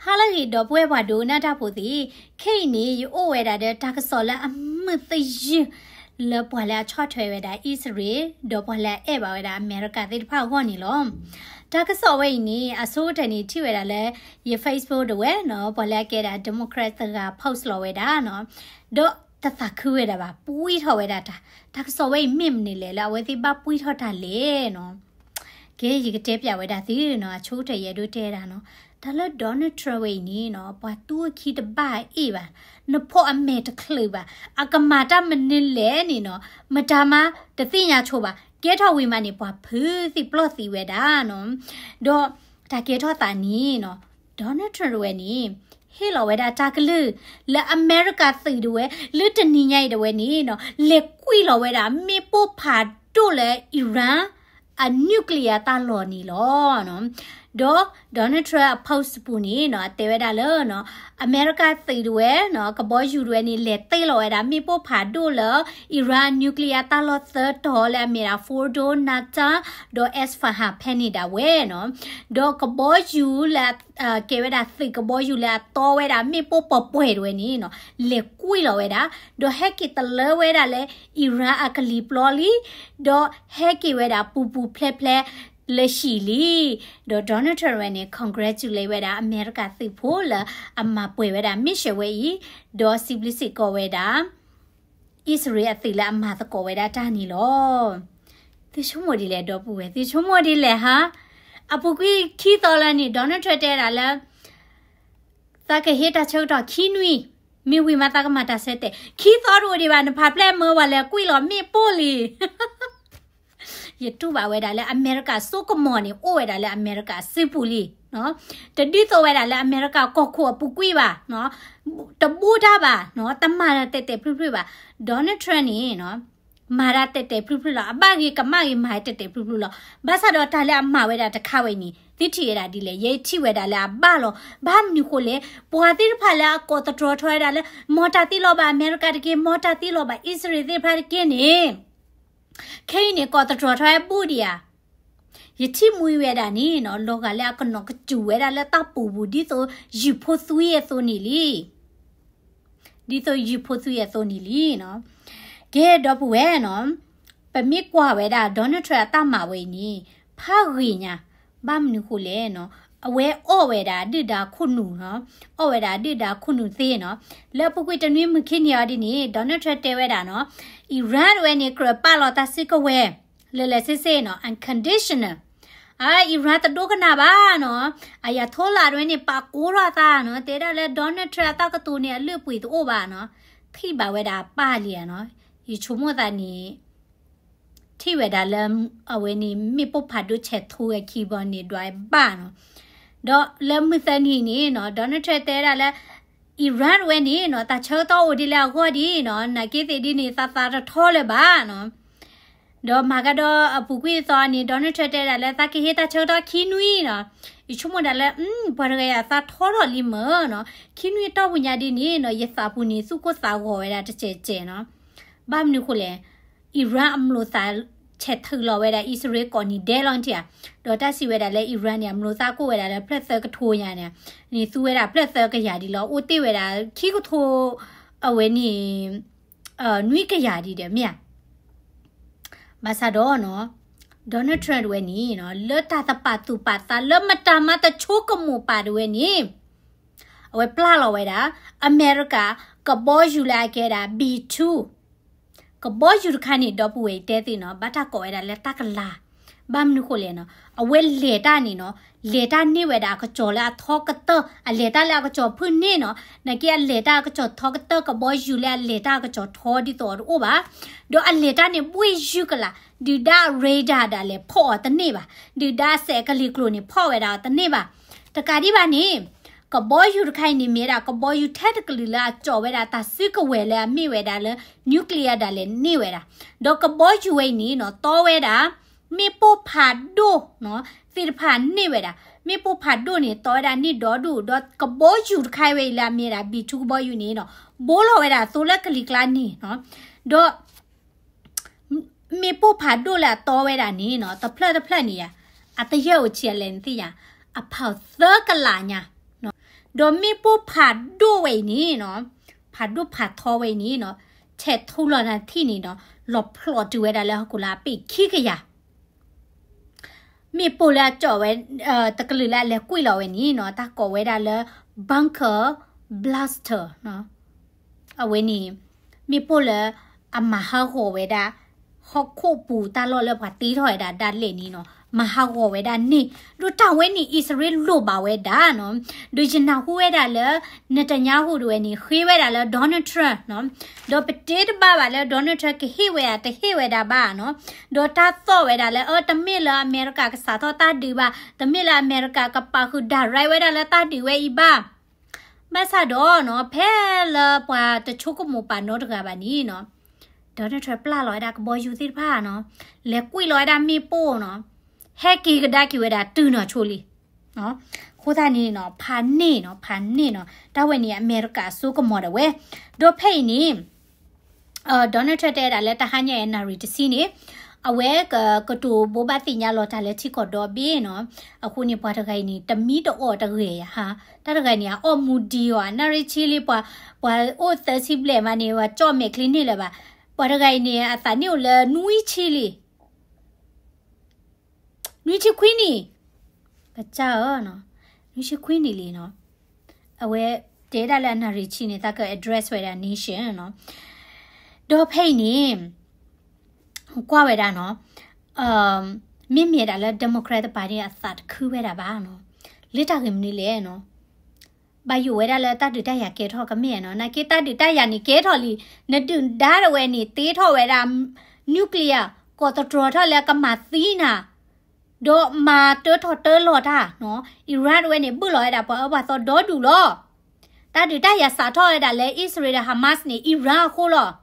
ဟါလၢအဂ့ၤ ဒီပုၢ်ဝဲၢ်ပှၤဒိကနၣ်တၢ်ဖိသ့ၣ်, ခဲအံၤန့ၣ် ယအိၣ်ဝဲဒၣ်ဒီးတၢ်ကစီၣ်လၢအမုာ်သယုၢ် လၢပှၤလၢအဆီၣ်ထွဲဝဲဒၣ်အံၣ်စရ့လ် ဒီးပှၤလၢအအဲၣ်ဘၣ်ဝဲဒၣ်အမဲရကၤသ့ၣ်တဖၣ်အဂီၢ်န့ၣ်လီၤ. တၢ်ကစီၣ်ဝဲအံၤန့ၣ် အဆိကတၢၢ်န့ၣ် ထံၣ်ဝဲဒၣ်လၢ ယ Facebook တဝဲနီၤ, ပှၤလၢအကဲဒၣ် Democrat တဂၤ post လီၤဝဲဒၣ်နီၤ, ဒီးတသးခုဝဲဒၣ်ဘၣ်, ပှံထီၣ်ဝဲဒၣ်တၢ်, တၢ်ကစီၣ်ဝဲအံၤမ့ၢ်မနုၤလဲၣ် လၢအဝဲသ့ၣ်ဘၣ်ပှံထီၣ်တၢ်လဲၣ်နီၤ. ကဲ ယကတဲပျးဝဲဒၣ်သုနီၤ, အဆိကတၢၢ်ယအဲၣ်ဒိးတဲဒၣ်နီၤ, တၢ်လၢ Donald Trump ဝဲအံၤန့ၣ်နီၤ, ပှၤတူၢ်အခံတဘၣ်အ့ၣ်ဘၣ်, နဖီၣ်အမဲာ်တချုးဘၣ်, အကမၤတၢ်မနုၤလဲၣ်န့ၣ်နီၤ, မတၤမးတသ့ၣ်ညါဆိဘၣ်, ကဲထီၣ်ဝံၤမးန့ၣ် ပှၤဖုးသံပျီၢ်သံဝဲဒၣ်နီၤ, ဒီးတၢ်ကဲထီၣ်သးန့ၣ်နီၤ, Donald Trump တဝဲန့ၣ် ဟ့ၣ်လီၤဝဲဒၣ်တၢ်ကလုၢ် လၢအမဲရကၤသုးတဝဲ လၢတနံၤညါအံၤတဝဲန့ၣ်နီၤ, လဲၤကွံာ်လီၤဝဲဒၣ် မ့ၣ်ပိၢ်ဖးဒိၣ်လၢ Iran အ nuclear တၢ်လီၢ်န့ၣ်လီၤ. ဒီး Donald Trump အ post ပူၤန့ၣ်နီၤ, အတဲဝဲဒၣ်လၢနီၤ, အမဲရကၤသုးတဝဲနီၤ, ကဘီယူၤတဝဲန့ၣ် လဲၤတ့ၢ်လီၤဝဲဒၣ် မ့ၣ်ပိၢ်ဖးဒိၣ်လၢ Iran nuclear တၢ်လီၢ်သၢတီၤလၢအမ့ၢ်ဒၣ် Fordo, Natanz ဒီး Isfahan ဖဲန့ၣ်ဒၣ်ဝဲနီၤ. ဒီးကဘီယူၤလၢ ကဲဝဲဒၣ်သုးကဘီယူၤလၢအတီဝဲဒၣ်မ့ၣ်ပိၢ်ပှဲၤပှဲၤတဝဲန့ၣ်နီၤ, လဲၤကွံာ်လီၤဝဲဒၣ်, ဒီးဟဲက့ၤတလၢဝဲဒၣ်လၢ Iran အကလံၤပျီလံ, ဒီးဟဲက့ၤဝဲဒၣ်ပူၤပူၤဖျဲးဖျဲးလၢဟံၣ်လံ. ဒီး Donald Trump ဝဲန့ၣ် congratulate ဝဲဒၣ် အမဲရကၤသုးဖိလၢအမၤပှဲၤဝဲဒၣ် mission ဝဲအံၤ, ဒီးစံးဘျုးစ့ၢ်ကီးဝဲဒၣ် အံၣ်စရ့လးအသုးလၢအမၤသကိးဝဲဒၣ်တၢ်န့ၣ်လီၤ. သုဆိကမိၣ်ဒ်လဲၣ် ဒီပုၢ်ဝဲၢ်, သုဆိကမိၣ်ဒ်လဲၣ်ဟါ. အပူၤကွံာ်ခံသီလၢန့ၣ် Donald Trump တဲဒၣ်လၢ သးကဟ့ၣ်တၢ်ဆၢကတီၢ်ခံနွံ, မ့ၢ်ဝံၤမးသးကမၤတၢ်ဆၢတဲာ်, ခံသီတအိၣ်ဒံးဘၣ် နဖးဖျဲၣ်မၢဝဲလဲၤကွံာ်လီၤမ့ၣ်ပိၢ်လံ. ယတူၢ်ဘၣ်ဝဲဒၣ်လၢအမဲရကၤစိကမီၤန့ၣ် အိၣ်ဝဲဒၣ်လၢအမဲရကၤစုပူၤလံ. တဒ်သိးဝဲဒၣ်လၢအမဲရကၤကီၢ်ခိၣ်အပူၤကွံာ်ဘၣ်, တဘိတၢ်ဘၣ်, တမၤတၢ်တဲာ်တဲာ်ဖျုးဖျုးဘၣ်. Donald Trump န့ၣ် မၤတၢ်တဲာ်တဲာ်ဖျုးဖျုးလီၤ. အဘၣ်ဂ့ၤကမၣ်ဂ့ၤ မၤတၢ်တဲာ်တဲာ်ဖျုးဖျုးလီၤ. ဘၣ်ဆၣ်ဒီးတၢ်လၢအမၤဝဲဒၣ်တခါဝဲအံၤန့ၣ် သုထံၣ်ဝဲဒၣ်ဒ်လဲၣ်, ယထံၣ်ဝဲဒၣ်လၢအဘၣ်လီၤ. ဘၣ်မနုၤဃိလဲၣ်, ပှၤသ့ၣ်တဖၣ်လၢအကိးသတြီၤထီဝဲဒၣ်လၢ မ်တၢ်သ့လီၤဘၣ်အမဲရကၤတက့ၢ်, မ်တၢ်သ့လီၤဘၣ်အံၣ်စရ့လးသ့ၣ်တဖၣ်တက့ၢ်န့ၣ် ခဲအံၤန့ၣ် ကိးသတြီၤထီဝဲဘူးဒံးဧါ. ယထံၣ်မှံဝဲဒၣ်န့ၣ်နီၤ, လီၤဂာ်လၢအကနီၤကစူၤဝဲဒၣ်လၢတၢ်ပူၤပူၤ ဒ်သိးယုၢ်ဖိသွံအသိးန့ၣ်လံ. ဒ်သိးယုၢ်ဖိသွံအသိးန့ၣ်လံနီၤ. ကဲ ဒီပုၢ်ဝဲၢ်နီၤ, ပမ့ၢ်ကွၢ်ဝဲဒၣ် Donald Trump အတၢ်မၤဝဲအံၤန့ၣ် ဖးဂ့ၤညါ, ဘၣ်မနုၤဃိလဲၣ်နီၤ, အဝဲအီၣ်ဝဲဒၣ်ဒုၣ်ဒါခိၣ်နူာ်နီၤ, အီၣ်ဝဲဒၣ်ဒုၣ်ဒါခိၣ်နူာ်သ့နီၤ. လၢအပူၤကွံာ်တနွံမုၢ်ခံနံၤအီၤဒ်န့ၣ် Donald Trump တဲဝဲဒၣ်နီၤ, Iran တဝဲန့ၣ် ကြၢးပာ်လီၤတၢ်စုကဝဲၤ လၢာ်လၢာ်ဆ့ဆ့နီၤ, unconditional. အ Iran တဒိကနၣ်ဘၣ်နီၤ, Ayatollah တဝဲန့ၣ် ပာ်ကိးထီၣ်အသးနီၤ, တဲဒၣ်လၢ Donald Trump အတၢ်ကတိၤန့ၣ် အလုၢ်အပှ့ၤတအိၣ်ဘၣ်နီၤ, ထံၣ်ဘၣ်ဝဲဒၣ်အပၢ်လံဧါနီၤ. ယဆိကမိၣ်သးန့ၣ် ထံၣ်ဝဲဒၣ်လၢ အဝဲန့ၣ် မ့ၣ်ပိၢ်ဖးဒိၣ်ဆဲးထူဝဲခံဘီန့ၣ် ဒွးဘၣ်နီၤ. ဒီးလၢမုၢ်သၢနံၤန့ၣ်နီၤ, Donald Trump တဲဒၣ်လၢ Iran တဝဲန့ၣ်နီၤ, တၢ်ဆၢကတီၢ်အိၣ်ဒ်လၢအဂီၢ်ဒ်နီၤ, နာ်က့သ့ၣ်ဒ်န့ၣ် သးသးတထီလၢၤဘၣ်နီၤ. ဒီးမၤကဒီးအပူၤကွံာ်အသီန့ၣ် Donald Trump တဲဒၣ်လၢ သးကဟ့ၣ်တၢ်ဆၢကတီၢ်ခံနွံနီၤ. ယဆိကမိၣ်ဒၣ်လၢ ပှၤတဂၤအံၤအသးထီထီၣ်လံမၢနီၤ, ခံနွံအတီၢ်ပူၤညါဒ်န့ၣ်နီၤ, ယသးပူၤန့ၣ် သူၣ်ကိၢ်သးဂီၤဝဲဒၣ်တစဲးစဲးနီၤ. ဘၣ်မနုၤဃိလဲၣ်, Iran အမျိာ်သးဆဲးထုးလီၤဝဲဒၣ် အံၣ်စရ့လးကိးနံၤဒဲးလီၤထံဧါ. ဒီးတၢ်စံးဝဲဒၣ်လၢ Iran န့ၣ် အမျိာ်သးကိၢ်ဝဲဒၣ်လၢဖျၢၣ်သၢကထိညါန့ၣ်, န့ၣ်သူဝဲဒၣ်ဖျၢၣ်သၢကယၤဒ်လီၤ, အိၣ်တ့ၢ်ဝဲဒၣ်ခံကထိ အဝဲန့ၣ် နွံကယၤဒ်ဒီးမ့ၢ်ဧါ. ဘၣ်ဆၣ်ဒီးနီၤ, Donald Trump တဝဲန့ၣ်နီၤ, လၢတၢ်တပာ်သူၣ်ပာ်သးလၢမတၤမၤတဆိကမိၣ်ပာ်တဝဲန့ၣ် အဝဲပျၢ်လီၤဝဲဒၣ် အမဲရကၤ ကဘီယူၤလၢအကဲဒၣ် B two ကဘီယူၤတခါန့ၣ် ဒီပုၢ်ဝဲၢ်တဲသ့ၣ်နီၤ, ဘၣ်တၢ်ကိးဝဲဒၣ်လၢတၢ်ကလၤ, ဘၣ်မနုၤဃိလဲၣ်နီၤ, အဝဲလဲၤတၢ်န့ၣ်နီၤ, လဲၤတၢ်န့ၢ်ဝဲဒၣ်အကစီၤလၢအထီကတၢၢ်, အလဲၤတၢ်လၢအကစီၤဖုၣ်န့ၢ်နီၤ, နာ်က့အလဲၤတၢ်အကစီၤထီကတၢၢ် ကဘီယူၤလၢအလဲၤတၢ်အကစီၤထီဒ်သိးအတအိၣ်ဘၣ်, ဒီးအလဲၤတၢ်န့ၣ်ဘှ့ၣ်ယုၢ်ကလာ်, ဒုၣ်ဒါအ radar ဒၣ်လဲာ်ဖီၣ်အီၤတန့ၢ်ဘၣ်, ဒုၣ်ဒါအစဲးအကလံၤကျိၤန့ၣ် ဖီၣ်ဝဲဒၣ်အီၤတန့ၢ်ဘၣ်, တကးဒံးဘၣ်န့ၣ် ကဘီယူၤတခါအံၤန့ၣ် မ့ၢ်ဝဲဒၣ်ကဘီယူၤထဲတကလုာ်လၢအကၠီၣ်ဝဲဒၣ်တၢ်စုကဝဲၤလၢအမ့ၢ်ဝဲဒၣ်လၢ nuclear ဒၣ်လဲာ်န့ၢ်ဝဲဒၣ်, ဒီးကဘီယူၤဝဲအံၤန့ၣ်နီၤ တီဝဲဒၣ် မ့ၣ်ပိၢ်ဖးဒိၣ်နီၤ သ့ၣ်တဖၣ်န့ၢ်ဝဲဒၣ်, မ့ၣ်ပိၢ်ဖးဒိၣ်န့ၣ် တီဝဲဒၣ်န့ၢ်ဒီဒူၣ်, ဒီးကဘီယူၤတခါအံၤဝဲအံၤလၢအမ့ၢ်ဝဲဒၣ် B two ကဘီယူၤန့ၣ်နီၤ ဘိလီၤဝဲဒၣ်အသိလၢကလံၤကျါန့ၣ်နီၤ, ဒီး မ့ၣ်ပိၢ်ဖးဒိၣ်လၢအတီဝဲဒၣ်န့ၣ်နီၤ တဖျၢၣ်တဖျၢၣ်န့ၣ်ယါ, အတယဲၢ်အိၣ်ဆံးအလဲၣ်နသ့ၣ်ညါ, အဖးသၢကလးညါ, ဒီးမ့ၣ်ပိၢ်ဖးဒိၣ်ဝဲအံၤန့ၣ်နီၤ, ဖးဒိၣ်ဖးထီဝဲအံၤန့ၣ်နီၤ, ထဲးထူလီၤနၤထံၣ်န့ၣ်နီၤ, လီၤဖျိးတုၤဝဲဒၣ်လၢဟီၣ်ခိၣ်လာ်အပ့ၢ်ခံကယၤ မ့ၣ်ပိၢ်လၢအကၠီၣ်ဝဲ, တကလုာ်လၢအလဲၤကွံာ်လီၤဝဲန့ၣ်နီၤ, တၢ်ကိးဝဲဒၣ်လၢ bunker blaster နီၤ. အဝဲန့ၣ် မ့ၣ်ပိၢ်လၢအမၤဟးဂီၤဝဲဒၣ် ဟီၣ်ခိၣ်ပူၤတၢ်လီၢ်လၢပှၤတ့ထီၣ်ဝဲဒၣ်ဒၣ်လဲာ်န့ၣ်နီၤ, မၤဟးဂီၤဝဲဒၣ်န့ၣ်, ဒီးတၢ်ဝဲန့ၣ် အံၣ်စရ့လးလိၣ်ဘၣ်ဝဲဒၣ်နီၤ. ဒီးယနၢ်ဟူဝဲဒၣ်လၢ Netanyahu တဝဲန့ၣ် ဃ့ဝဲဒၣ်လၢ Donald Trump နီၤ, ဒီးပတဲတဘၣ်ဘၣ်လၢ Donald Trump ကဟ့ၣ်ဝဲဧါ တဟ့ၣ်ဝဲဒၣ်ဘၣ်နီၤ. ဒီးတၢ်သီၣ်ဝဲဒၣ်လၢ အၢ တမ့ၢ်လၢအမဲရကၤကစးထီၣ်တၢ်ဒုးဘၣ်, တမ့ၢ်လၢအမဲရကၤကပာ်ဃုာ် direct ဝဲဒၣ်လၢတၢ်ဒုးဝဲအံၤဘၣ်. ဘၣ်ဆၣ်ဒီးနီၤ, ဖဲလၢပှၤတဆိကမိၣ်ပာ်နီတဂၤဘၣ်န့ၣ်နီၤ, Donald Trump ပျၢ်လီၤဝဲဒၣ်ကဘီယူၤသ့ၣ်တဖၣ်နီၤ, လဲၤကွံာ်လီၤဝဲဒၣ်မ့ၣ်ပိၢ်နီၤ, ဟဲက့ၤကဒါက့ၤဝဲဒၣ်တုၤနီၤဆိလံ. အဃိသတးန့ၣ်နီၤ, ဖးန့ၢ်နီၤ, ဖးန့ၢ်နီၤ, တၢ်ဝဲန့ၣ်အမဲရကၤအစိကမီၤဒၣ်ဝဲ. ဒီးဖဲအံၤန့ၣ် Donald Trump တဲဒၣ်လၢတဟါညါအံၤနၣ်ရံၣ်တဆံန့ၣ်, အဝဲကကတိၤဘိးဘၣ်သ့ၣ်ညါလီၤတၢ်လၢထံကီၢ်ဒီဘ့ၣ်နီၤ. အဃိန့ၣ် ပှၤတဂၤအံၤန့ၣ် တမံတအီၣ်တဂ့ၤယၤဟါ, တၢ်တဂၤန့ၣ် အအီၣ်မူဒံအီၤ နၣ်ရံၣ်ဆံလံ ပှၤ, ပှၤအိၣ်သၢဆံဘျဲၣ်မးန့ၣ် ပှၤကၠီၣ်မဲာ်ချံန့ၢ်လၢၤဘၣ်. ပှၤတဂၤအံၤန့ၣ် အသးနံၣ်အိၣ်လၢနွံဆံလံ နွံဆံခွံနံၣ်, ကစၢ်ဧၢနီၤ, နွံဆံခွံနံၣ်လံနီၤ. အဝဲတဲဒၣ်လၢအနၣ်ရံၣ်ဆံန့ၣ် သးက address ဝဲဒၣ် nation နီၤ. ဒီးဖဲအံၤန့ၣ် ကွၢ်ဝဲဒၣ်နီၤ, မ့မ့ၢ်ဒၣ်လၢ Democrat တပၤန့ၣ် အသးတခုဝဲဒၣ်ဘၣ်နီၤ. လၢတၢ်ဂ့ၢ်မနုၤလဲၣ်နီၤ. ဘၣ်ယိၣ်ဝဲဒၣ်လၢတၢ်ဒုးတၢ်ယၤကဲထီၣ်ကမ့ၢ်နီၤ, နာ်က့တၢ်ဒုးတၢ်ယၤန့ၣ်ကဲထီၣ်လံ, နဒုၣ်ဒါတဝဲန့ၣ် တ့ထီၣ်ဝဲဒၣ် nuclear ကိးသတြီၤထီၣ်လၢကမၤသံနၤ, ဒီးမၤတၢထီၣ်တၢလီၤတၢ်နီၤ, Iran တဝဲန့ၣ် ဘုၣ်လီၤဝဲဒၣ်ပှၤအၢပှၤသီဒီဒူၣ်လီၤ. တၢ်ဒုးတၢ်ယၤစးထီၣ်ဝဲဒၣ်လၢ အံၣ်စရ့လးဒီး Hamas န့ၣ် Iran အဃိလီၤ.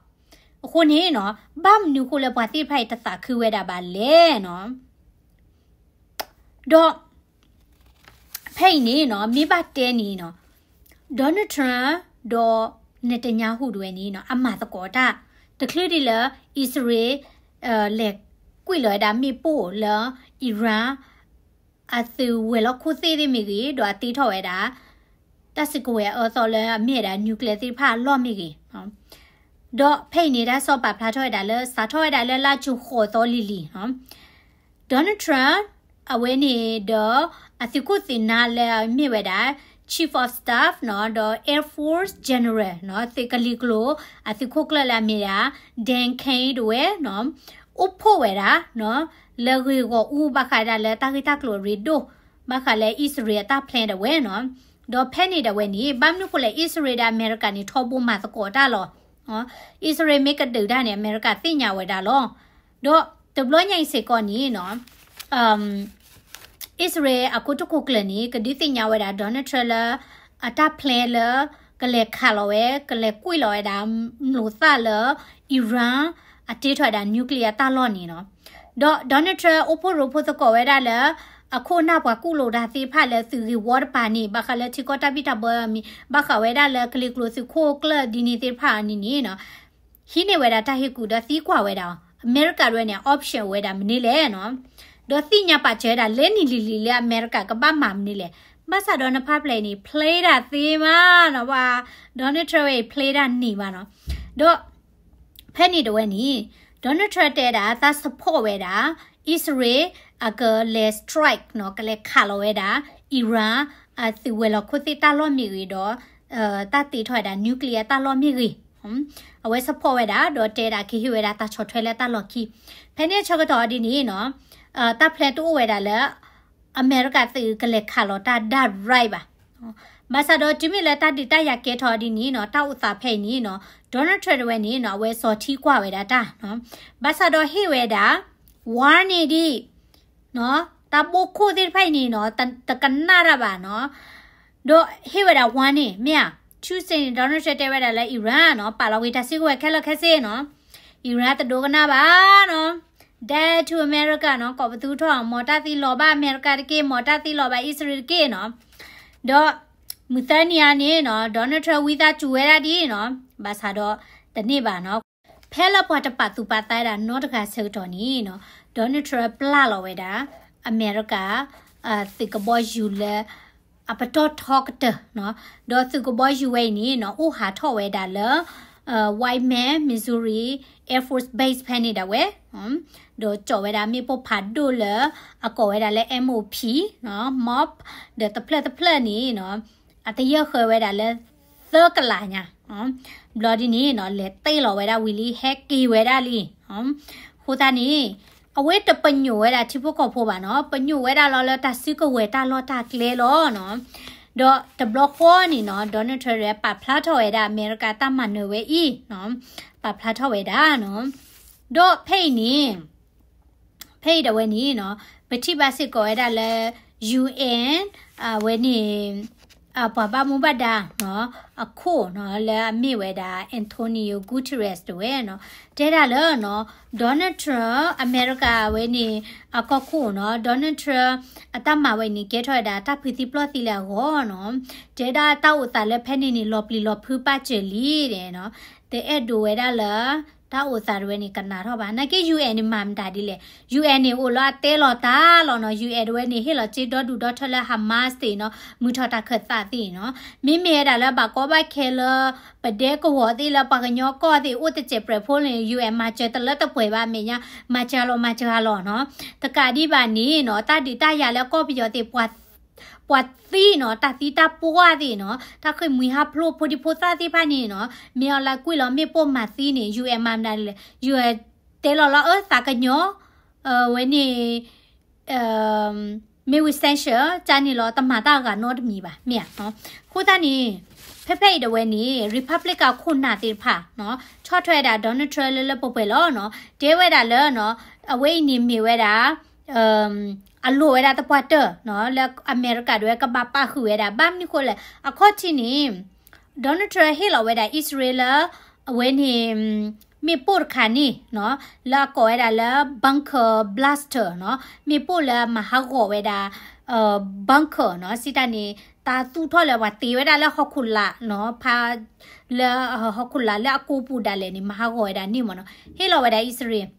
အဃိန့ၣ်နီၤ, ဘၣ်မနုၤအဃိလၢပှၤသ့ၣ်တဖၣ်အံၤတသးခုဝဲဒၣ်ဘၣ်လဲၣ်နီၤ. ဒီး ဖဲအံၤန့ၣ်နီၤ, မ့ၢ်ဘၣ်တဲန့ၣ်နီၤ, Donald Trump ဒီး Netanyahu တဝဲန့ၣ်နီၤ, အမၤသကိးတၢ် တချုးဒံးလၢ အံၣ်စရ့လး လဲၤကွံာ်လီၤဝဲဒၣ်မ့ၣ်ပိၢ်လၢ Iran အသုးဝဲၤလီၢ်ခိၣ်သ့ၣ်သ့ၣ်မ့ၢ်ဂ့ၤ, ဒီးအတ့ထီၣ်ဝဲဒၣ် တၢ်စုကဝဲၤအအၢသီလၢအမ့ၢ်ဝဲဒၣ် nuclear သ့ၣ်တဖၣ်အလီၢ်မ့ၢ်ဂ့ၤ, ဒီးဖဲအံၤန့ၣ် တၢ်ကစီၣ်ပာ်ဖျါထီၣ်ဝဲဒၣ်လၢ စးထီၣ်ဝဲဒၣ်လၢလါကၠိၤဃိးသီလံၤလံၤနီၤ, Donald Trump အဝဲန့ၣ်ဒီး အသုးခိၣ်သုးနၢ်လၢအမ့ၢ်ဝဲဒၣ် Chief of Staff နီၤ, ဒီး Air Force General နီၤ, သုးကလံၤကျိၤ အသုးခိၣ်ကျၢၢ်လၢအမ့ၢ်ဒၣ် Dan Caine တဝဲနီၤ, အိၣ်ဖှိၣ်ဝဲဒၣ်နီၤ, လၢဂ့ၢ်ဂီၢ်အူဘၣ်ဃးဒၣ်လၢတၢ်ဂ့ၢ်တၢ်ကျိၤအရ့ဒိၣ် ဘၣ်ဃးလၢအံၣ်စရ့လးအတၢ် plan တဝဲနီၤ, ဒီးဖဲန့ၣ်တဝဲန့ၣ် ဘၣ်မနုၤဃိလဲၣ် အံၣ်စရ့လးဒီးအမဲရကၤန့ၣ် ထီဘိမၤသကိးတၢ်လီၤ. အံၣ်စရ့လးမ့ၢ်ကဒုးတၢ်န့ၣ် အမဲရကၤသ့ၣ်ညါဝဲဒၣ်လီၤ. ဒီးတဘျီညါအံၤစ့ၢ်ကီးန့ၣ်နီၤ, အံၣ်စရ့လးအခိၣ်တခိၣ်ကျၢၢ်န့ၣ် ကဒုးသ့ၣ်ညါဝဲဒၣ် Donald Trump လၢ အတၢ် plan လၢ ကလဲၤခးလီၤဝဲ ကလဲၤကွံာ်လီၤဝဲဒၣ် လိာ်သၣ်လၢ Iran အတ့ထီၣ်ဝဲဒၣ် nuclear တၢ်လီၢ်န့ၣ်နီၤ. ဒီး Donald Trump အိၣ်ဖှိၣ်ရိဖှိၣ်သကိးဝဲဒၣ်လၢ အခိၣ်အနၢ်ပှၤကူၣ်လိာ်တၢ်သ့ၣ်တဖၣ်လၢသုးဂ့ၢ်ဝီတပၤန့ၣ် ဘၣ်ဃးလၢထံကီၢ်တၢ်ဘံၣ်တၢ်ဘၢမံၤ ဘၣ်ဃးဝဲဒၣ်လၢကလံၤကျိၤသုးခိၣ်ကျၢၢ်ဒ်န့ၣ်သ့ၣ်တဖၣ်န့ၣ်န့ၣ်နီၤ ဟံးန့ၢ်ဝဲဒၣ်တၢ်ဟ့ၣ်ကူၣ်ဒီးသံကွၢ်ဝဲဒၣ်အီၤ အမဲရကၤတဝဲန့ၣ် option အိၣ်ဝဲဒၣ်မနုၤလဲၣ်နီၤ. ဒီးသ့ၣ်ညါပာ်စၢၤဝဲဒၣ်လၢနံၣ်လံၤလံၤလၢအမဲရကၤကဘၣ်မၤမနုၤလဲၣ်. ဘၣ်ဆၣ်ဒီးနဖးဖျဲးန့ၣ် play တၢ်သ့မးနီၤ, ပှၤ Donald Trump ဝဲအံၤ play တၢ်န့ၢ်မးနီၤ. ဒီး ဖဲန့ၣ်တဝဲန့ၣ် Donald Trump တဲဒၣ် သး support ဝဲဒၣ် အံၣ်စရ့လး အကလဲၤ strike နီၤ, ကလဲၤခးလီၤဝဲဒၣ် Iran အသုးဝဲၤလီၢ်ခိၣ်သ့ၣ်တၢ်လီၢ်မ့ၢ်ဂ့ၤဒီး တၢ်တ့ထီၣ်ဝဲဒၣ် nuclear တၢ်လီၢ်မ့ၢ်ဂ့ၤ, အဝဲ support ဝဲဒၣ် ဒီးတဲဒၣ်ကဟ့ၣ်ဝဲဒၣ်တၢ်ဆီၣ်ထွဲလၢတၢ်လီၢ်ခံ. ဖဲန့ၣ်ဆၢကတီၢ်ဒ်န့ၣ်နီၤ, တၢ် plan တအိၣ်ဝဲဒၣ်လၢ အမဲရကၤသုးကလဲၤခးလီၤတၢ် direct ဘၣ်. ဘၣ်ဆၣ်ဒီးတုၤမ့ၢ်လၢတၢ်ဒုးတၢ်ယၤကဲထီၣ်ဒ်န့ၣ်နီၤ, တၢ်အိၣ်သးဖဲအံၤန့ၣ်နီၤ, Donald Trump တဝဲန့ၣ်နီၤ, အဝဲစီၤထံကွၢ်ဝဲဒၣ်တၢ်နီၤ, ဘၣ်ဆၣ်ဒီးဟ့ၣ်ဝဲဒၣ် warning ဒ် တၢ်ဘိခိၣ်သ့ၣ်တဖၣ်အံၤန့ၣ်နီၤ, တကနၣ်တၢ်ဘၣ်နီၤ, ဒီးဟ့ၣ်ဝဲဒၣ် warning မ့ၢ်ဧါ. Tuesday န့ၣ် Donald Trump တဲဝဲဒၣ်လၢ Iran နီၤ, ပာ်လီၤဝံၤတၢ်စုကဝဲၤခဲလၢာ်ခဲဆ့နီၤ, Iran တဒိကနၣ်ဘၣ်နီၤ, dead to America နီၤ, ကိးပသူထီၣ် မ်တၢ်သံလီၤဘၣ်အမဲရကၤတက့ၢ်, မ်တၢ်သံလီၤဘၣ်အံၣ်စရ့လးတက့ၢ်နီၤ. ဒီးမုၢ်သၢနံၤအံၤန့ၣ်နီၤ, Donald Trump ဝံသးစူၤဝဲဒၣ်ဒ်နီၤ, ဘၣ်ဆၣ်ဒီးတန့ၢ်ဘၣ်နီၤ. ဖဲလၢပှၤတပာ်သူၣ်ပာ်သးဝဲဒၣ်နီတဂၤဆၢကတီၢ်န့ၣ်နီၤ, Donald Trump ပျၢ်လီၤဝဲဒၣ် အမဲရကၤ သုးကဘီယူၤလၢ အပတီၢ်ထီကတၢၢ်နီၤ, ဒီးသုးကဘီယူၤဝဲအံၤန့ၣ်နီၤ အိၣ်ဟးထီၣ်ဝဲဒၣ်လၢ Whiteman Missouri Air Force Base ဖဲန့ၣ်ဒၣ်ဝဲ, ဒီးကၠီၣ်ဝဲဒၣ်မ့ၣ်ပိၢ်ဖးဒိၣ်လၢ အကိးဝဲဒၣ်လၢ MOP နီၤ MOP ဒီးတဖျၢၣ်တဖျၢၣ်န့ၣ်နီၤ အတယၢၢ်ဃၢဝဲဒၣ်လၢ သၢကလးညါ, ဘျီဒ်န့ၣ်နီၤ လဲၤတ့ၢ်လီၤဝဲဒၣ်ဝံၤလံ ဟဲက့ၤဝဲဒၣ်လံ, အဃိသတးန့ၣ် အဝဲတပညိၣ်ဝဲဒၣ်ထံဖိကီၢ်ဖိဘၣ်နီၤ, ပညိၣ်ဝဲဒၣ်လီၤလၢတၢ်စုကဝဲၤတၢ်လီၢ်တၢ်ကျဲလီၤနီၤ, ဒီးတဘျီဃီန့ၣ်နီၤ Donald Trump ပာ်ဖျါထီၣ်ဝဲဒၣ်အမဲရကၤတၢ်မၤနၢၤဝဲအံၤနီၤ, ပာ်ဖျါထီၣ်ဝဲဒၣ်နီၤ, ဒီးဖဲအံၤန့ၣ် ဖဲအံၤဒၣ်ဝဲန့ၣ်နီၤ ပထံၣ်ဘၣ်စ့ၢ်ကီးဝဲဒၣ်လၢ UN အဝဲန့ၣ် ပှၤဘၣ်မူဘၣ်ဒါနီၤ အခိၣ်နီၤ လၢအမ့ၢ်ဝဲဒၣ် Antonio Guterres တဝဲနီၤ တဲဒၣ်လၢနီၤ Donald Trump အမဲရကၤဝဲန့ၣ် အကီၢ်ခိၣ်နီၤ Donald Trump အတၢ်မၤဝဲန့ၣ် ကဲထီၣ်ဝဲဒၣ်တၢ်ဖုးသံပျီၢ်သံလၢအဂီၢ်နီၤ တဲဒၣ်တၢ်အိၣ်သးလၢဖဲန့ၣ်န့ၣ် လီၤပျံၤလီၤဖုးပာ်စၢၤလံနီၤ တအဲၣ်ဒိးဝဲဒၣ်လၢ တၢ်အိၣ်သးတဝဲန့ၣ် ကနၣ်ထီၣ်ဘၣ်. နာ်က့ UN န့ၣ် မၤမတၤဒ်လဲၣ်. UN န့ၣ် အိၣ်လၢအတဲလီၤတၢ်လီၤနီၤ. UN တဝဲန့ၣ် ဟ့ၣ်လီၤစ့ဒီဒူၣ်ဒီထၢလၢ Hamas သ့ၣ်နီၤ, မုၢ်ထီၣ်တၢ်ခၢၣ်သးသ့ၣ်နီၤ. မ့မ့ၢ်ဝဲဒၣ်လၢဘၣ်ကီဘၣ်ခဲလၢ ပဒဲကဝီၤသ့ၣ်လၢပှၤကညီကီၢ်သ့ၣ် အိၣ်တစဲးပြဲးဖိန့ၣ် UN မၤစၢၤတလၢတပှဲၤဘၣ် အမဲာ်ညါ မၤစၢၤလီၤ မၤစၢၤလီၤနီၤ. တကးဒံးဘၣ်န့ၣ်နီၤ တၢ်ဒုးတၢ်ယၤလၢကီၢ်ပယီၤသ့ၣ် ပှၤသံနီၤ, တၢ်သံတၢ်ပှၢ်သ့ၣ်နီၤ, တၢ်ဃ့ၢ်မှံဟးဖျိးဖိဒံဖိသၣ်သ့ၣ်တဖၣ်န့ၣ်နီၤ, မ့ၢ်အီၤလၢကွံာ်လီၤမ့ၣ်ပိၢ်မၤသံန့ၣ် UN မၤမနုၤလဲၣ်, UN တဲလီၤလီၤအၢသးကညီၤ, ဝဲန့ၣ် မ့ၢ်ဝံ sanction ကန့ၣ်လီၤ တမၤတၢ်ဂၤနီတမံၤဘၣ် မ့ၢ်ဧါ. အဃိသတးန့ၣ် ဖဲဖဲအံၤဒၣ်ဝဲန့ၣ် Republican ခိၣ်နၢ်သ့ၣ်တဖၣ်နီၤ, ဆီၣ်ထွဲဝဲဒၣ် Donald Trump လၢလၢပှဲၤပှဲၤလီၤနီၤ, တဲဝဲဒၣ်လၢနီၤ, အဝဲအံၤန့ၣ်မ့ၢ်ဝဲဒၣ် အလိၣ်ဝဲဒၣ်သပှၢ်တၢၢ်နီၤ, လၢအမဲရကၤဒၣ်ဝဲကဘၣ်ပာ်ဃုာ်ဝဲဒၣ် ဘၣ်မနုၤဃိလဲၣ်, အခီၣ်ထံးန့ၣ် Donald Trump ဟ့ၣ်လီၤဝဲဒၣ်အံၣ်စရ့လးလၢ အဝဲန့ၣ် မ့ၣ်ပိၢ်တခါန့ၣ်နီၤ, လၢအကိးဝဲဒၣ်လၢ bunker blaster နီၤ, မ့ၣ်ပိၢ်လၢမၤဟးဂီၤဝဲဒၣ် bunker နီၤ, စံးတၢ်န့ၣ် တၢ်သူၣ်ထီၣ်လၢပှၤတ့ဝဲဒၣ်လၢဟီၣ်ခိၣ်လာ်နီၤ, ဖး လၢ ဟီၣ်ခိၣ်လာ်လၢအကိာ်ပူၤဒၣ်လဲာ်န့ၣ် မၤဟးဂီၤဝဲဒၣ်န့ၣ်မ့ၢ်နီၤ, ဟ့ၣ်လီၤဝဲဒၣ်အံၣ်စရ့လး,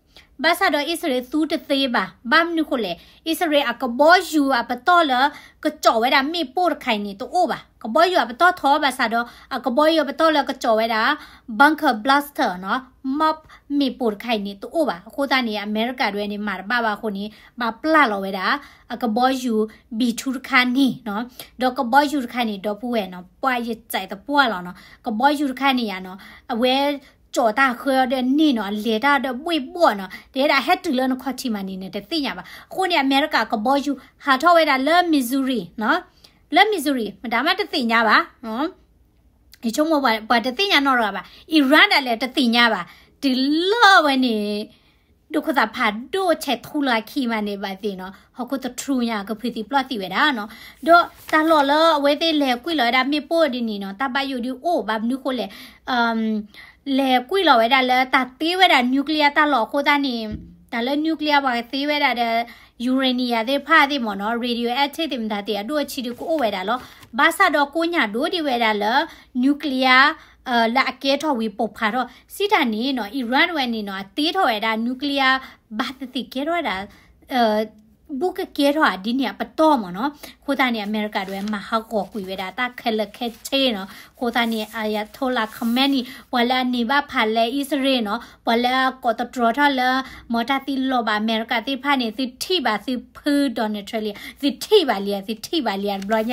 ဘၣ်ဆၣ်ဒီးအံၣ်စရ့လးသူတသ့ဘၣ်, ဘၣ်မနုၤဃိလဲၣ်, အံၣ်စရ့လးအကဘီယူၤအပတီၢ်လၢ ကကၠီၣ်ဝဲဒၣ်မ့ၣ်ပိၢ်တခါအံၤန့ၣ် တအိၣ်ဘၣ်, ကဘီယူၤအပတီၢ်ထီဘၣ်ဆၣ်ဒီး အကဘီယူၤအပတီၢ်လၢကကၠီၣ်ဝဲဒၣ် bunker blaster နီၤ, မ့ၣ်ပိၢ်တခါအံၤန့ၣ် တအိၣ်ဘၣ်, အဃိသတးန့ၣ် အမဲရကၤဒၣ်ဝဲန့ၣ် မၤတဘၣ်ဘၣ်အဃိန့ၣ် ဘၣ်ပျၢ်လီၤဝဲဒၣ် အကဘီယူၤ B two တခါန့ၣ်နီၤ, ဒီးကဘီယူၤတခါန့ၣ် ဒီပုၢ်ဝဲၢ်နီၤ, ပှၤယစဲးသပှၢ်လီၤနီၤ, ကဘီယူၤတခါန့ၣ်ယါနီၤ, အဝဲ ကၠီၣ်တၢ်ဃၢဒီးန့ၣ်နီၤ, လဲၤတၢ်ဒီးဘှ့ၣ်ဘှီၣ်နီၤ, တဲဒၣ်ဟဲတုၤလၢနခီၣ်ထံးမးန့ၣ် နတသ့ၣ်ညါဘၣ်, အဃိန့ၣ် အမဲရကၤကဘီယူၤ ဟးထီၣ်ဝဲဒၣ်လၢ Missouri နီၤ, လၢ Missouri မတၤမးတသ့ၣ်ညါဘၣ် ယဆိကမိၣ်ပှၤတသ့ၣ်ညါနီတဂၤဘၣ်, Iran ဒၣ်လဲာ်တသ့ၣ်ညါဘၣ်, တုၤလၢဝဲန့ၣ် ဒိၣ်ခိၣ်သးဖးဒိၣ်ဆဲးထူလၢခံမးန့ၣ်ဘၣ်သ့ၣ်နီၤ, ဟီၣ်ခိၣ်သထြူညါ ကဖုးသံပျီၢ်သံဝဲဒၣ်နီၤ, ဒီးတၢ်လီၢ်လၢအဝဲသ့ၣ်လဲၤကွံာ်လီၤဝဲဒၣ်မ့ၣ်ပိၢ်ဒ်န့ၣ်နီၤ, တၢ်ဘၣ်ယိၣ်ဒုးအိၣ်ဘၣ်မနုၤဃိလဲၣ်, လဲၤကွံာ်လီၤဝဲဒၣ်လၢတၢ်သ့ဝဲဒၣ် nuclear တၢ်လီၢ်အဃိသတးန့ၣ်, တၢ်လၢ nuclear ပှၤသ့ဝဲဒၣ်ဒီး uranium သ့ၣ်တဖၣ်သ့ၣ်မ့ၢ်နီၤ, radioactive သ့ၣ်မတၤသ့ၣ် အဒိၣ်အဆံးဒုးကအိၣ်ဝဲဒၣ်လီၤ, ဘၣ်ဆၣ်ဒီးကိးညါဒိၣ်ဒံးဝဲဒၣ်လၢ nuclear လၢအကဲထီၣ်ဝံၤပိၢ်ဖးထီၣ်, စံးတၢ်န့ၣ်နီၤ Iran ဝဲန့ၣ်နီၤ အတ့ထီၣ်ဝဲဒၣ် nuclear ဘၣ်သ့ၣ်သ့ၣ်ကဲထီၣ်ဝဲဒၣ် ဘူးကကဲထီၣ်ဧါဒ်န့ၣ်အပတီၢ်မ့ၢ်နီၤ, အဃိသတးန့ၣ် အမဲရကၤဒၣ်ဝဲမၤဟးဂီၤကွံာ်ဝဲဒၣ်တၢ်ခဲလၢာ်ခဲဆ့နီၤ, အဃိသတးန့ၣ် Ayatollah Khomeini ပှၤလၢအန့ၢ်ဘၣ်ဖးလဲအံၣ်စရ့လးနီၤ, ပှၤလၢအကိးသတြီထီၣ်လၢ မ်တၢ်သံလီၤဘၣ်အမဲရကၤသ့ၣ်တဖၣ်န့ၣ် သုထံၣ်ဘၣ်သုဖု Donald Trump လံ, သုထံၣ်ဘၣ်လံ, သုထံၣ်ဘၣ်လံ တဘျီညါအံၤန့ၣ်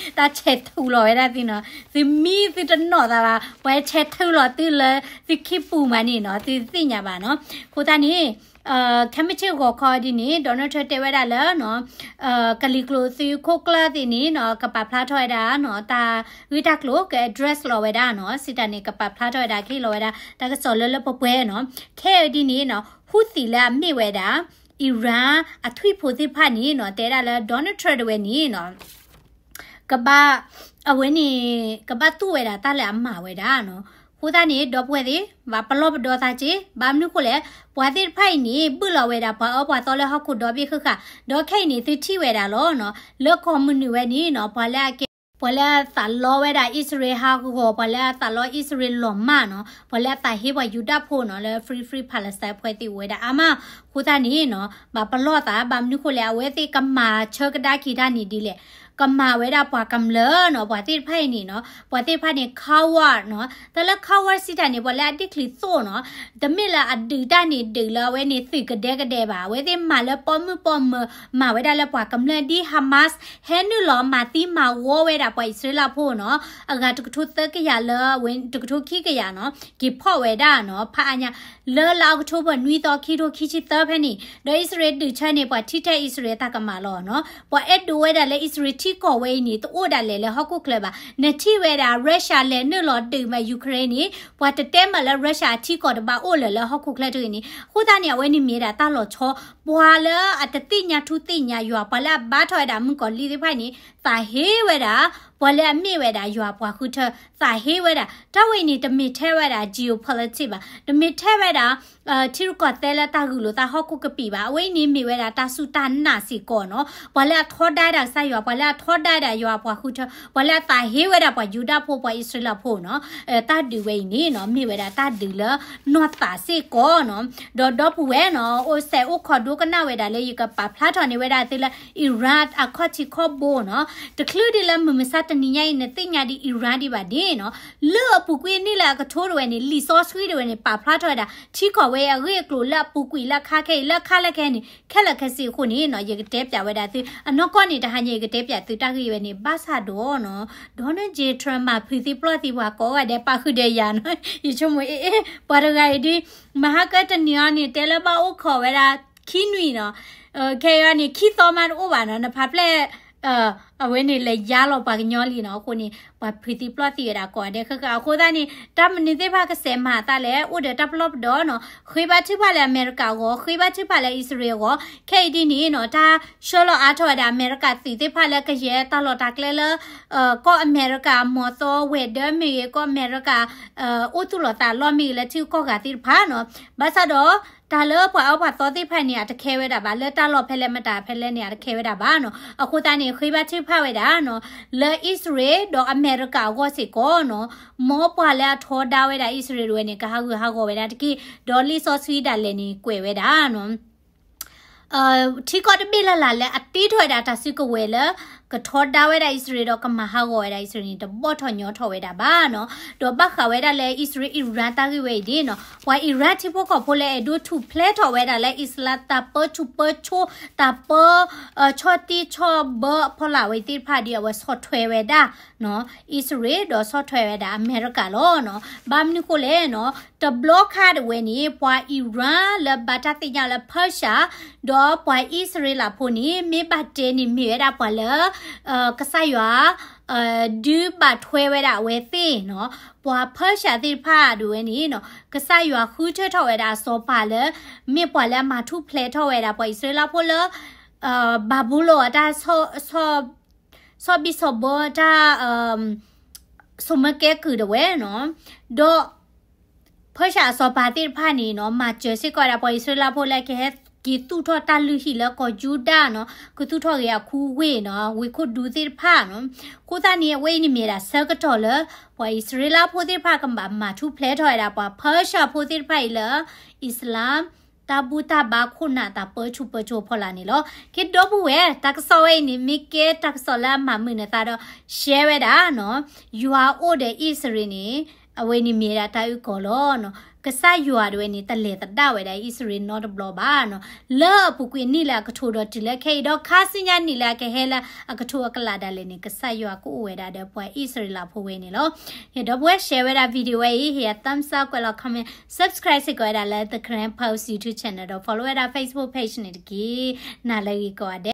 တၢ်ဆဲးထူလီၤဝဲဒၣ်သုနီၤ, သုမံသုတနီၣ်သးဘၣ်, ပှၤဆဲးထူလီၤသုလၢ သုခံပူၤမးန့ၣ်နီၤ, သုသ့ၣ်ညါဘၣ်နီၤ, အဃိသတးန့ၣ် ခဲမုၢ်ဆ့ၣ်ဂီၤခီဒ်န့ၣ် Donald Trump တဲဝဲဒၣ်လၢနီၤ, ကလံၤကျိၤသုးခိၣ်ကျၢၢ်သ့ၣ်န့ၣ်နီၤ ကပာ်ဖျါထီၣ်ဝဲဒၣ်နီၤ တၢ်ဂ့ၢ်တၢ်ကျိၤ က address လီၤဝဲဒၣ်နီၤ, စံးတၢ်န့ၣ် ကပာ်ဖျါထီၣ်ဝဲဒၣ် ကဟ့ၣ်လီၤဝဲဒၣ် တၢ်ကစီၣ်လၢလၢပှဲၤပှဲၤနီၤ, ခဲအံၤဒ်န့ၣ်နီၤ Houthi လၢအမ့ၢ်ဝဲဒၣ် Iran အထွံၣ်ဖိသ့ၣ်တဖၣ်န့ၣ်နီၤ တဲဒၣ်လၢ Donald Trump တဝဲန့ၣ်နီၤ ကဘၣ် အဝဲန့ၣ် ကဘၣ်တူၢ်ဝဲဒၣ်တၢ်လၢအမၤဝဲဒၣ်နီၤ, အဃိသတးန့ၣ် ဒီပုၢ်ဝဲၢ်သ့ၣ် ဘၣ်ပလီၢ်ပဒီသးက့ၤ, ဘၣ်မနုၤဃိလဲၣ်, ပှၤသ့ၣ်တဖၣ်အံၤန့ၣ် ဘုၣ်လီၤဝဲဒၣ်ပှၤအၢပှၤသီလၢဟီၣ်ခိၣ်ဒီဘ့ၣ်ဃၣ်ဃၣ်, ဒီးခဲအံၤန့ၣ် သုထံၣ်ဝဲဒၣ်လီၤနီၤ, လၢကီၢ်မုၢ်နုာ်ဝဲန့ၣ်နီၤ ပှၤလၢအကဲ ပှၤလၢအသးလီဝဲဒၣ်အံၣ်စရ့လးဟးဂီၤ, ပှၤလၢအသးလီအံၣ်စရ့လးလီၤမၢ်နီၤ, ပှၤလၢအသးဟ့ပှၤယူဒၤဖိနီၤ လၢ Free Free Palestine ဖဲသ့ၣ်အိၣ်ဝဲဒၣ်အါမး, အဃိသတးန့ၣ်နီၤ ဘၣ်ပလီၢ်သး, ဘၣ်မနုၤဃိလဲၣ်, အဝဲသ့ၣ်ကမၤဆၢကဒါက့ၤတၢ်န့ၣ်ဒ်လဲၣ် ကမၤဝဲဒၣ်ပှၤကမျၢၢ်နီၤ, ပှၤသ့ၣ်တဖၣ်အံၤန့ၣ်နီၤ, ပှၤသ့ၣ်တဖၣ်န့ၣ် coward နီၤ, တၢ်လၢ coward စံးတၢ်န့ၣ် ပှၤလၢအဒ့ၣ်ချံသိၣ်နီၤ, တမ့ၢ်လၢအဒုးတၢ်န့ၣ် ဒုးလၢအဝဲန့ၣ်သုးကဒဲကဒဲဘၣ်, အဝဲသ့ၣ်မၤလၢပိာ်မုၣ်ပိာ်မၢၤ, မၤဝဲဒၣ်လၢပှၤကမျၢၢ်ဒ် Hamas ဟဲနုာ်လီၤမၤသံမၤဝီဝဲဒၣ်ပှၤအံၣ်စရ့လးဖိနီၤ, အဂၤတကထိသၢကယၤလၢအဝဲ တကထိခံကယၤနီၤ, က့ၤဖီၣ်ဝဲဒၣ်နီၤ, ဖးအါညါ လၢလါအီးကထိဘၢၣ်နွံသီ ခံထိခံဆံသၢဖဲန့ၣ်, ဒီးအံၣ်စရ့လးဒုးဆၢန့ၣ် ပှၤထံၣ်ထဲအံၣ်စရ့လးတၢ်ကမၣ်လီၤနီၤ, ပှၤအဲၣ်ဒိးဝဲဒၣ်လၢအံၣ်စရ့လးထံကီၢ်ဝဲအံၤန့ၣ် တအိၣ်ဒၣ်လဲာ်လၢဟီၣ်ခိၣ်ချၢဘၣ်, နထံၣ်ဝဲဒၣ် Russia လဲၤနုာ်လီၤဒုးမး Ukraine န့ၣ် ပှၤတတဲမးလၢ Russia အထံကီၢ်တဘၣ်အိၣ်လၢၤလၢဟီၣ်ခိၣ်ချၢတဂ့ၤန့ၣ်, အဃိသတးန့ၣ် အဝဲန့ၣ်မ့ၢ်ဒၣ်တၢ်လီၤဆီ, ပှၤလၢအတသ့ၣ်ညါထူသ့ၣ်ညါယွၤ, ပှၤလၢအဘါထီၣ်ဝဲဒၣ်မုၣ်ကီၤလံၢ်သ့ၣ်တဖၣ်န့ၣ် သးဟ့ဝဲဒၣ်, ပှၤလၢအမ့ၢ်ဝဲဒၣ်ယွၤပှၤဃုထၢ သးဟ့ဝဲဒၣ်, တၢ်ဝဲအံၤန့ၣ် တမ့ၢ်ထဲဝဲဒၣ် geopolitics ဘၣ်, တမ့ၢ်ထဲဝဲဒၣ် ထံရူၢ်ကီၢ်သဲးလၢတၢ်ဂုာ်လိာ်သးဟီၣ်ခိၣ်ကပံာ်ဘၣ်, အဝဲအံၤန့ၣ်မ့ၢ်ဝဲဒၣ်တၢ်စူၢ်တၢ်နာ်စ့ၢ်ကီးနီၤ, ပှၤလၢအထီဒါဝဲဒၣ်ကစၢ်ယွၤ, ပှၤလၢအထီဒါဝဲဒၣ်ယွၤပှၤဃုထၢ, ပှၤလၢအသးဟ့ဝဲဒၣ်ပှၤယူဒၤဖိ ပှၤအံၣ်စရ့လးဖိနီၤ, တၢ်ဒုးဝဲအံၤန့ၣ်နီၤ မ့ၢ်ဝဲဒၣ်တၢ်ဒုးလၢနီၢ်သးစ့ၢ်ကီးနီၤ, ဒီးဒီပုၢ်ဝဲၢ်နီၤ အိၣ်စဲးအိၣ်ခီၣ်ဒိကနၣ်ဝဲဒၣ်လၢယကပာ်ဖျါထီၣ်န့ၢ်ဝဲဒၣ်သုလၢ Iran အခီၣ်ထံးခီၣ်ဘိနီၤ, တချုးဒ်လၢမုၢ်မဆါတနံၤညါအံၤ နသ့ၣ်ညါဒံး Iran ဒံးဘၣ်န့ၣ်နီၤ, လၢအပူၤကွံာ်နံၣ်လၢအကထိတဝဲန့ၣ် လံာ်စီဆှံတဝဲန့ၣ် ပာ်ဖျါထီၣ်ဝဲဒၣ် ထံကီၢ်ဝဲအဂ့ၢ်အကျိၤလၢအပူၤကွံာ်လၢအခါခဲအံၤ လၢအခါလၢခဲအံၤန့ၣ် ခဲလၢာ်ခဲဆ့အဃိန့ၣ်နီၤ ယကတဲပၠးဝဲဒၣ်သု, အနီၢ်ကီၢ်န့ၣ် တဟါညါ ယကတဲပၠးသုတၢ်ဂ့ၢ်ဝဲန့ၣ် ဘၣ်ဆၣ်ဒီးနီၤ Donald J Trump မၤဖုးသံပျီၢ်သံပှၤကိးဂၤဒဲး ပာ်ဃုာ်ဒီးယၤနီၤ, ယဆိကမိၣ်အ့ၣ်အ့ၣ် ပှၤတဂၤအံၤဒ် မဟါကတနံၤအံၤန့ၣ် တဲလၢဘၣ်အိၣ်ခိးဝဲဒၣ် ခံနွံနီၤ, ခဲအံၤန့ၣ် ခံသီမးတအိၣ်ဘၣ်နီၤ, နဖးဖျဲၣ် အဝဲန့ၣ်လဲၤယါလီၤပှၤကညီလံနီၤ, အဃိန့ၣ် ပှၤဖုးသံပျီၢ်သံဝဲဒၣ်ကိးဂၤဒဲးဃၣ်ဃၣ်, အဃိသတးန့ၣ် တၢ်မနုၤသ့ၣ်တဖၣ်ကစဲးမၤအသးလဲၣ်, အိၣ်ဒီးတၢ်ပလီၢ်ပဒီနီၤ, ဃ့ဘါထုကဖၣ်လၢအမဲရကၤအဂီၢ်, ဃ့ဘါထုကဖၣ်လၢအံၣ်စရ့လးအဂီၢ်, ခဲအံၤဒ်န့ၣ်နီၤ တၢ်ဆှၢလီၤအါထီၣ်ဝဲဒၣ်အမဲရကၤသုးသ့ၣ်တဖၣ်လၢကယဲၢ်တၢ်လီၢ်တၢ်ကျဲလၢ ကီၢ်အမဲရကၤ မီၤသီဝဲၤဒၢးမ့ၢ်ဂ့ၤ, ကီၢ်အမဲရကၤ အိၣ်သူၣ်လီၤသးလီၢ်မ့ၢ်ဂ့ၤ လၢထံဂုၤကီၢ်ဂၤသ့ၣ်တဖၣ်နီၤ, ဘၣ်ဆၣ်ဒီး တၢ်လၢပှၤအၢပှၤသီသ့ၣ်တဖၣ်န့ၣ် အတခဲဝဲဒၣ်ဘၣ်, လၢတၢ်လီၢ်ဖဲလဲၣ်မတၤဖဲလဲၣ်န့ၣ် အတခဲဝဲဒၣ်ဘၣ်နီၤ, အဃိသတးန့ၣ် ဃ့ဘါထုကဖၣ်ဝဲဒၣ်နီၤ, လၢအံၣ်စရ့လးဒီးအမဲရကၤအဂီၢ်စ့ၢ်ကီးနီၤ, မ်ပှၤလၢအထီဒါဝဲဒၣ်အံၣ်စရ့လးတဝဲန့ၣ် ကဟးဂူာ်ဟးဂီၤဝဲဒၣ်တက့ၢ်, ဒီးလံာ်စီဆှံဒၣ်လဲာ်န့ၣ် ကွဲးဝဲဒၣ်နီၤ ထံကီၢ်တဘ့ၣ်လၢ်လၢ်လၢအတ့ထီၣ်ဝဲဒၣ်တၢ်စုကဝဲၤလၢ ကထီဒါဝဲဒၣ်အံၣ်စရ့လးဒီးကမၤဟးဂီၤဝဲဒၣ်အံၣ်စရ့လးန့ၣ် တဘီၣ်ထီၣ်ညီထီၣ်ဝဲဒၣ်ဘၣ်နီၤ, ဒီးဘၣ်ဃးဝဲဒၣ်လၢအံၣ်စရ့လး Iran တၢ်ဂ့ၢ်ဝဲအံၤဒ်နီၤ, ပှၤ Iran ထံဖိကီၢ်ဖိလၢအဲၣ်ဒိးထူၣ်ဖျဲးထီၣ်ဝဲဒၣ်လၢအံၣ်စရ့လးတၢ်ပၢဆူၣ်ပၢစိး တၢ်ပၢ ဆီၣ်တံၢ်ဆီၣ်ဘၢအဖီလာ်ဝဲသ့ၣ်တဖၣ်ဒီး အဝဲဆီၣ်ထွဲဝဲဒၣ် အံၣ်စရ့လး ဒီးဆီၣ်ထွဲဝဲဒၣ်အမဲရကၤလီၤနီၤ, ဘၣ်မနုၤဃိလဲၣ်နီၤ, တဘျီခါတဝဲန့ၣ် ပှၤ Iran လၢဘၣ်တၢ်သ့ၣ်ညါလၢ Persia ဒီးပှၤအံၣ်စရ့လးဖိန့ၣ် မ့ၢ်ဘၣ်တဲန့ၣ်မ့ၢ်ဝဲဒၣ်ပှၤလၢ ကစၢ်ယွၤ ဒုးဘၣ်ထွဲဝဲဒၣ်အဝဲသ့ၣ်နီၤ, ပှၤ Persia သ့ၣ်တဖၣ်ဒၣ်ဝဲန့ၣ်နီၤ, ကစၢ်ယွၤဃုထၢထီၣ်ဝဲဒၣ်အစီၤပၤလၢ မ့ၢ်ပှၤလၢအမၤထူၣ်ဖျဲးထီၣ်ဝဲဒၣ်ပှၤအံၣ်စရ့လးဖိလၢ ဘၤဘူလိၣ်အတၢ် ဆီၣ်ဘံၣ်ဆီၣ်ဘၢတၢ် စိာ်မၢကဲကုၢ်တဝဲနီၤ, ဒီး Persia အစီၤပၤသ့ၣ်တဖၣ်န့ၣ်နီၤ, မၤစၢၤစ့ၢ်ကီးဝဲဒၣ်ပှၤအံၣ်စရ့လးဖိလၢကဟဲက့ၤသူၣ်ထီၣ်တၢ်လုၢ်ဟံၣ်လၢကီၢ်ယူဒၤနီၤ, ကသူၣ်ထီၣ်ဂ့ၤအခူဝ့ၢ်နီၤ, ဝ့ၢ်ခိၣ်ဒူသ့ၣ်တဖၣ်နီၤ, အဃိသတးန့ၣ် အဝဲအံၤန့ၣ်မ့ၢ်ဒၣ်ဆၢကတီၢ်လၢ ပှၤအံၣ်စရ့လးဖိသ့ၣ်တဖၣ်ကဘၣ်မၤထူၣ်ဖျဲးထီၣ်ဝဲဒၣ်ပှၤ Persia ဖိသ့ၣ်တဖၣ်အံၤလၢ အံၣ်စလၢမ် တၢ်ဘူၣ်တၢ်ဘါခိၣ်နၢ်တၢ်ပၢဆူၣ်ပၢစိးအဖီလာ်န့ၣ်လီၤ. က့ၤဒီပုၢ်ဝဲၢ် တၢ်ကစီၣ်ဝဲအံၤန့ၣ် မ့ၢ်ကဲတၢ်ကစီၣ်လၢအမၤမုာ်နသးဒီး share ဝဲဒၣ်နီၤ, ယွၤအိၣ်ဒီးအံၣ်စရ့လးန့ၣ် အဝဲန့ၣ်မ့ၢ်ဒၣ်တၢ်အုၣ်ကီၤလီၤနီၤ. ကစၢ်ယွၤတဝဲန့ၣ် တလဲၤသဒၣ်ဝဲဒၣ်အံၣ်စရ့လးနီတဘျီဘၣ်နီၤ. လၢအပူၤကွံာ်နံၣ်လၢအကထိဒီးတုၤလၢခဲအံၤဒီး ခါဆူညါနံၣ်လၢအကဟဲလၢအကထိအကလာ်ဒၣ်လဲာ်န့ၣ် ကစၢ်ယွၤကအိၣ်ဝဲဒၣ်ဒီးပှၤအံၣ်စရ့လးဖိဝဲန့ၣ်လီၤ. ဒီပုၢ်ဝဲၢ် share ဝဲဒၣ် video ဝဲအံၤ ဟ့ၣ်ယၤ thumbs up ကွဲးလီၤ comment, subscribe စ့ၢ်ကီးဝဲဒၣ်လၢ The Karen Post YouTube channel ဒီး follow ဝဲဒၣ် Facebook page န့ၣ်တက့ၢ်. နၤလၢအဂ့ၤကိးဂၤဒဲး.